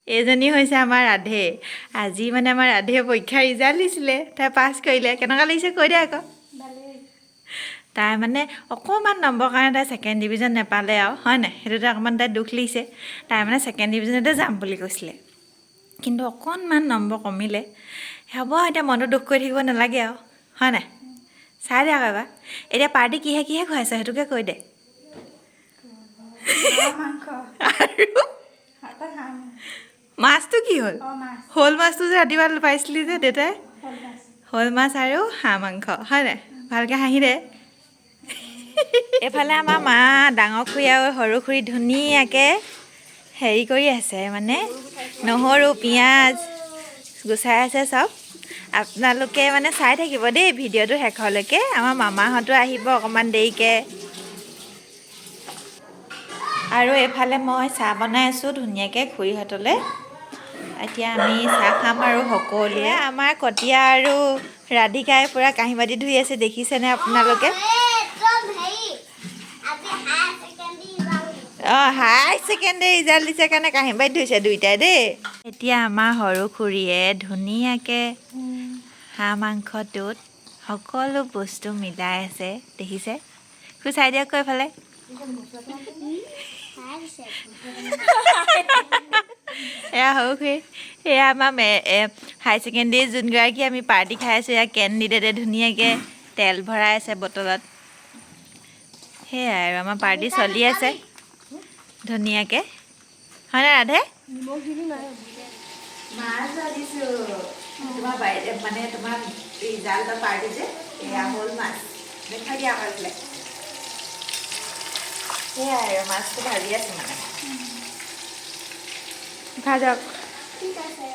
এইজনী হৈছে আমাৰ ৰাধে। আজি মানে আমাৰ ৰাধে পৰীক্ষাৰ ৰিজাল্ট দিছিলে, তাই পাছ কৰিলে। কেনেকুৱা লাগিছে কৈ দে আকৌ। তাই মানে অকণমান নম্বৰ কাৰণে তাই ছেকেণ্ড ডিভিজন নাপালে আৰু, হয় নাই? সেইটোতে অকণমান তাই দুখ লাগিছে। তাই মানে ছেকেণ্ড ডিভিজনতে যাম বুলি কৈছিলে, কিন্তু অকণমান নম্বৰ কমিলে। হ'ব, এতিয়া মনটো দুখ কৰি থাকিব নালাগে আৰু, হয় নাই? চাই দে আকৌ এবাৰ। এতিয়া পাৰ্টি কিহে কিহে খুৱাইছে, সেইটোকে কৈ দে। মাংস। আৰু? অকল হাঁহ। মাছটো কি হ'ল? অঁ, মাছ। শ'ল মাছটো যে ৰাতিপুৱা পাইছিলি যে দেউতাই? শ'ল মাছ। শ'ল মাছ আৰু হাঁহ মাংস, হয় নাই? ভালকৈ হাঁহি দে। এইফালে আমাৰ মা, ডাঙৰ খুৰী আৰু সৰু খুৰী ধুনীয়াকৈ হেৰি কৰি আছে, মানে নহৰু পিঁয়াজ গুচাই আছে চব। আপোনালোকে মানে চাই থাকিব দেই ভিডিঅ'টো শেষলৈকে। আমাৰ মামাহঁতো আহিব অকণমান দেৰিকৈ। আৰু এইফালে মই চাহ বনাই আছোঁ ধুনীয়াকৈ খুৰীহঁতলৈ। এতিয়া আমি চাহ খাম আৰু সকলোৱে। আমাৰ কটীয়া আৰু ৰাধিকাই পূৰা কাঁহী বাতি ধুই আছে, দেখিছেনে আপোনালোকে? একদম হেৰি, আজি হায়াৰ ছেকেণ্ডেৰী ৰিজাল্ট। অঁ, হায়াৰ ছেকেণ্ডেৰী ৰিজাল্ট দিছে কাৰণে কাঁহী বাতি ধুইছে দুইটাই দেই। এতিয়া আমাৰ সৰু খুৰীয়ে ধুনীয়াকৈ হাঁহ মাংসটোত সকলো বস্তু মিলাই আছে, দেখিছে? খুৰী, চাই দিয়ক এইফালে। হায়াৰ এয়া সৰু খুৰী, এয়া আমাৰ হায়াৰ ছেকেণ্ডেৰী যোনগৰাকী আমি পাৰ্টি খাই আছোঁ, এয়া কেণ্ডিডেটে ধুনীয়াকৈ তেল ভৰাই আছে বটলত। সেয়াই আৰু আমাৰ পাৰ্টি চলি আছে ধুনীয়াকৈ, হয়নে ৰাধে? মাছ ভাজিছোঁ তোমাৰ বাৰীতে, মানে তোমাৰ ৰিজাল্টৰ পাৰ্টি যে। এয়া হ'ল মাছ, দেখুৱাই দিয়া আকৌ এইফালে। সেয়াই আৰু মাছটো ভাজি আছোঁ মানে। ভাজক। ঠিক আছে।